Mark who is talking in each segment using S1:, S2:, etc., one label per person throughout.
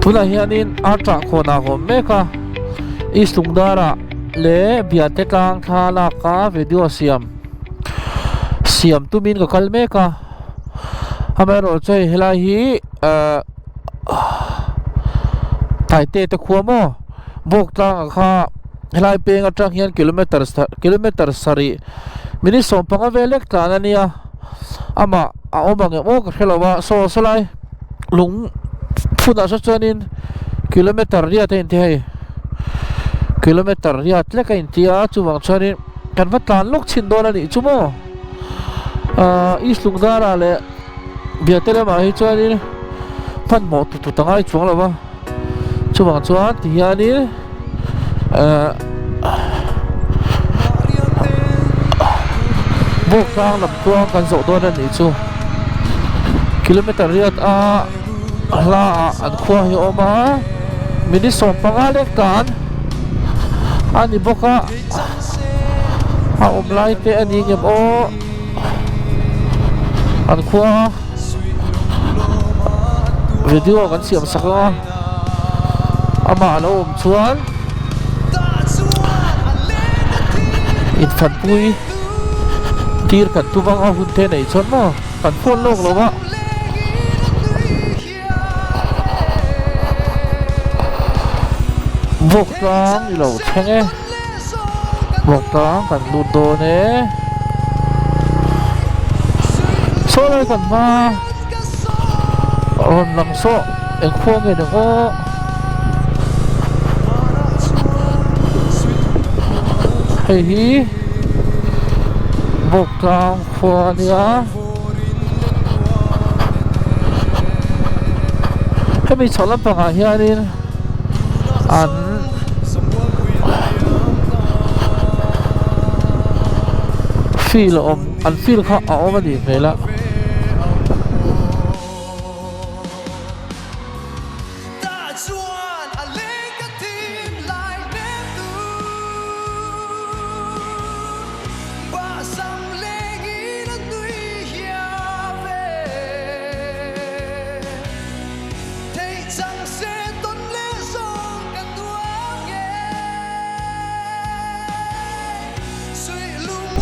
S1: Tunah hianin Artah khawnah ka awm mek a, East Lungdara leh Biate tlang thla laka video siam siam tumin ka kal mek a, amaherawhchu chu hei helai hi ahh Taite te khua maw Bawk tlangah kha helai peng atang hian kilometer kilometer sarih minute 15 vel lek tlan a nia amah a awm ang em aw ka hre lo a saw saw lai lung phunah saw chuanin kilometer riat a inti hei kilometer riat lek a inti a chuvang chuanin kan va tlan lawk chhin dawn a nih chu maw ahh east lungdara leh biate lamah hi chuanin hmanhmawh tut tut a ngai chuang lo va chuvang chuan ti hianin ehh bawk tlang lam tluang kan zawh dawn a nih chu kilometer riat a hla ah an khua hi a awm a minute 15 lek tlan a ni bawk a a awm lai te a ni ngem aw an khua video kan siam sak ang a amah a lo awm chuan infanpui tir kan tum ang a hun te neih chuan maw kan phone lawk lo a. Vawk tlang i lo thleng e vawk tlang kan lut dawn e saw lai kan hma rawn lang sawh eng khua nge ni aw hei hi vawk tlang khua a nia. Hemi chho lampangah hianin an field a awm an field kha a awm a nih hmel a.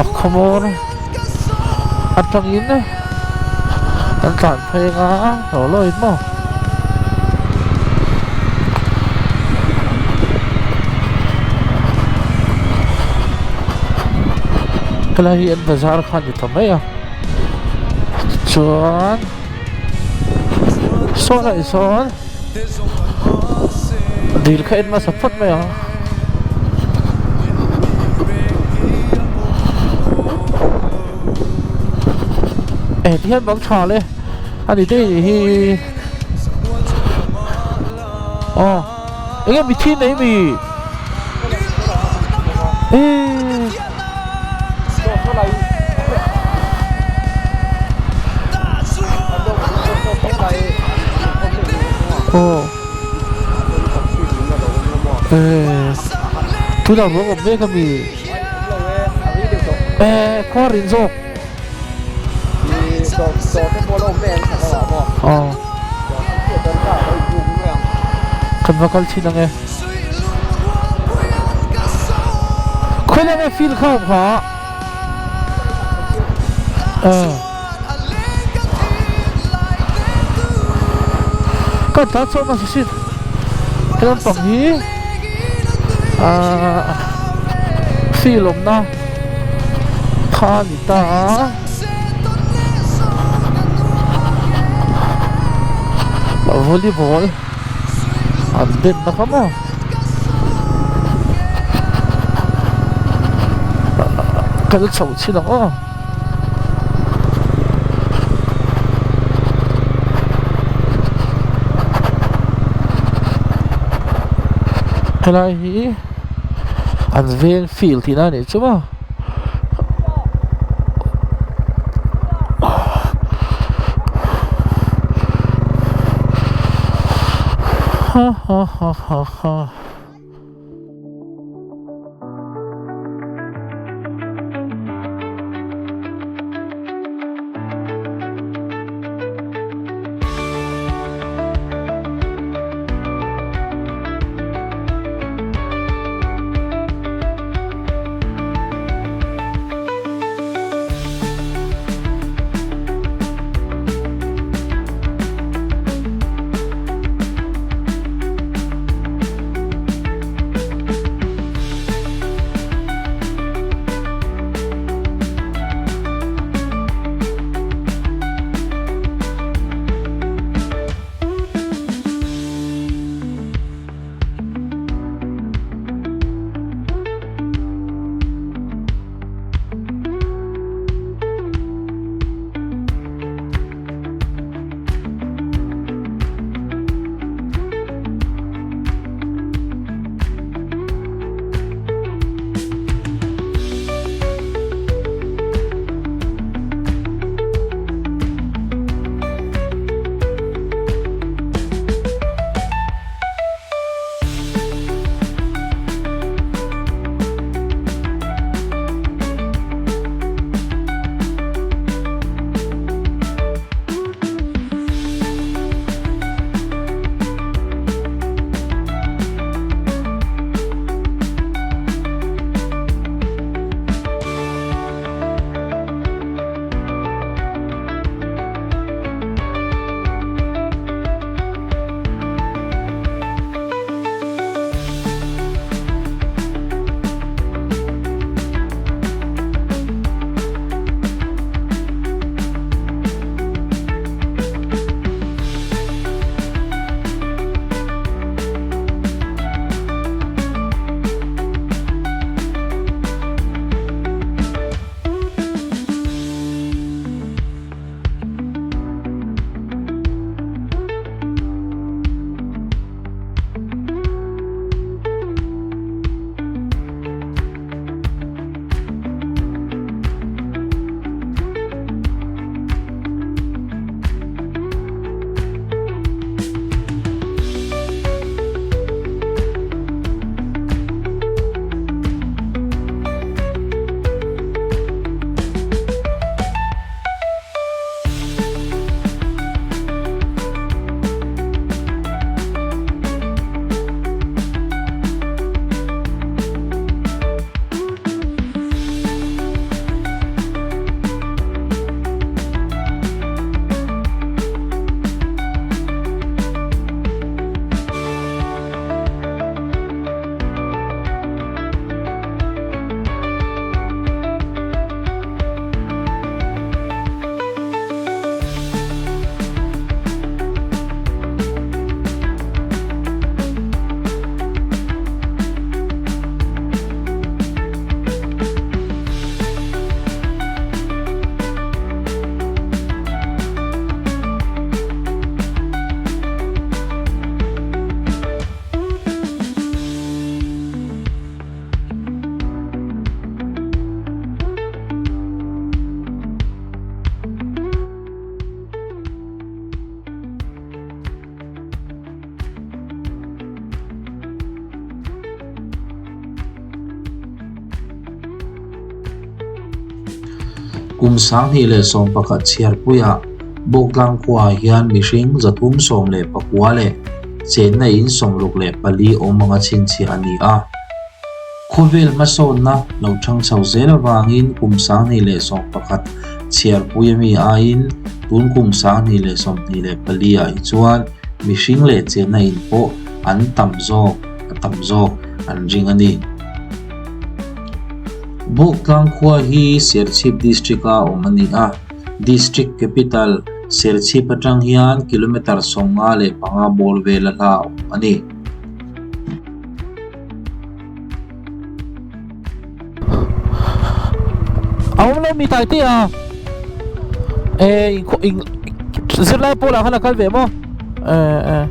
S1: A khawmawr atangin an tlan phei anga lo lawin maw. Helai hi an bazar kha a ni ta mai a chuan saw lah sawn dil kha en hmasa phawt mai ang eh ti hian bang tha le a ni daih hi aw enge mithi nei mi eh aw eh tunah ruang awm mek ami eh khua rin zawk. Aw kan va kal thin ang e khawi lai nge field kha awm kha eh kan tlan chhuak hmasa sin he lampang hi ahh field awmna kha a ni ta a volleyball an den na kha maw kal chho chin ang aw helai hi an veng field tihna a nih chu maw. Ha ha ha ha ha.
S2: Kum 2011 chhiarpuiah Bawktlang khuaah hian mihring 319 leh chenna in 64 awm anga chhinchhiah a ni a. Khawvel hmasawnna lo thang chho zel avangin kum 2011 chhiarpui ami aiin tun kum 2024 ah hi chuan mihring leh chenna in pawh an tam zawk a tam zawk an ring a ni. Bawktlang khua hi Serchhip District a awm a ni a, District Capital Serchhip atang hian kilometre 55 bawr vel a hla awm a ni.
S1: A awm lo mi tai te a eh in zirlai pawlah khan a kal ve maw eh eh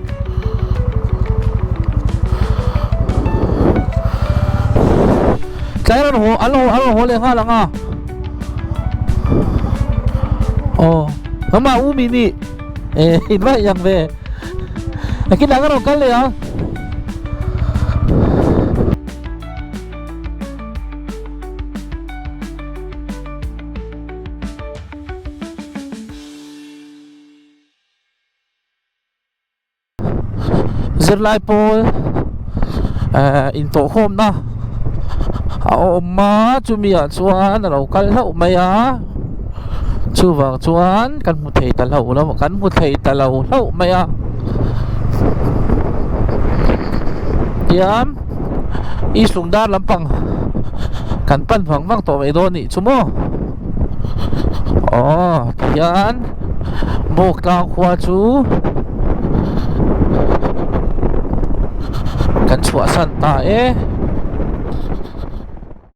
S1: tlai rawn haw an rawn haw leh nghal ang a aw nangmah u mi nih eh in va inang ve nakin ah ka rawn kal leh ang. Zirlai pawl eh intawhkhawmna a awm a chumi ah chuan a lo kal hlauh mai a chuvang chuan kan hmu thei ta hlauh lo kan hmu thei ta lo hlauh mai a tihian East Lungdar lampang kan pan vang vang tawh mai dawn a nih chu maw aw tihian Bawktlang khua chu kan chhuahsan ta e.